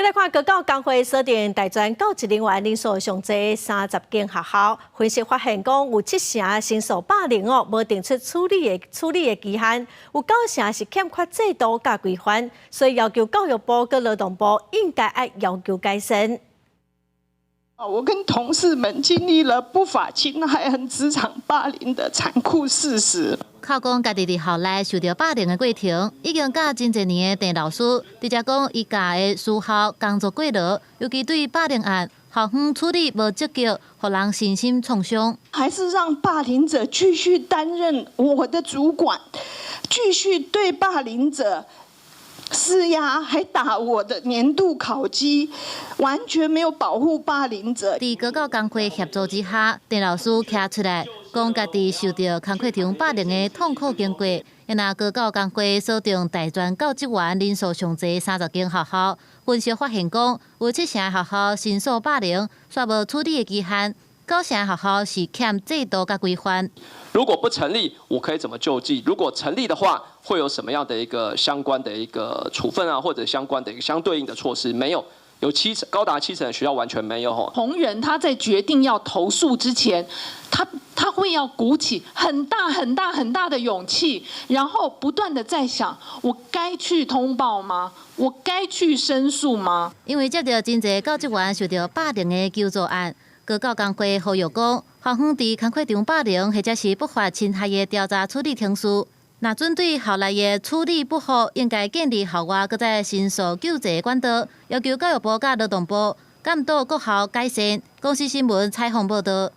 來看高教工會鎖定大專教職人員人數上濟30間學校，分析發現講有七成申訴霸凌哦，無定出處理的期限，有九成是欠缺制度佮規範，所以要求教育部佮勞動部應該愛要求改善。我跟同事們經歷了不法侵害和職場霸凌的殘酷事實。哭講家己佇校內受著霸凌的過程，已經教真濟年的鄭老師，直接講伊教的私校工作過勞，尤其對霸凌案，校方處理無積極，予人身心創傷。還是讓霸凌者繼續擔任我的主管，繼續對霸凌者施壓，還打我的年度考績，完全沒有保護霸凌者。佇高教工會協助之下，鄭老師徛出來講家己受著工課場霸凌的痛苦經過。若高教工會鎖定大專教職員人數上濟30間學校，分析發現講有七成學校申訴霸凌，煞無處理的期限，九成學校是欠制度佮規範。如果不成立，我可以怎麼救濟？如果成立的話，會有什麼樣的一個相關的一個處分啊，或者相關的一個相對應的措施？沒有，有七成高達七成的學校完全沒有。吼，同仁他在決定要投訴之前，他會要鼓起很大很大很大的勇氣，然後不斷的在想：我該去通報嗎？我該去申訴嗎？因為接著真濟教職員受著霸凌的求助案，高教工會呼籲講，校方佇工課場霸凌或者是不法侵害的調查處理程序，若準對校內的處理不好，應該建立校外閣再申訴救濟管道，要求教育部佮勞動部監督各校改善。公視新聞採訪報導。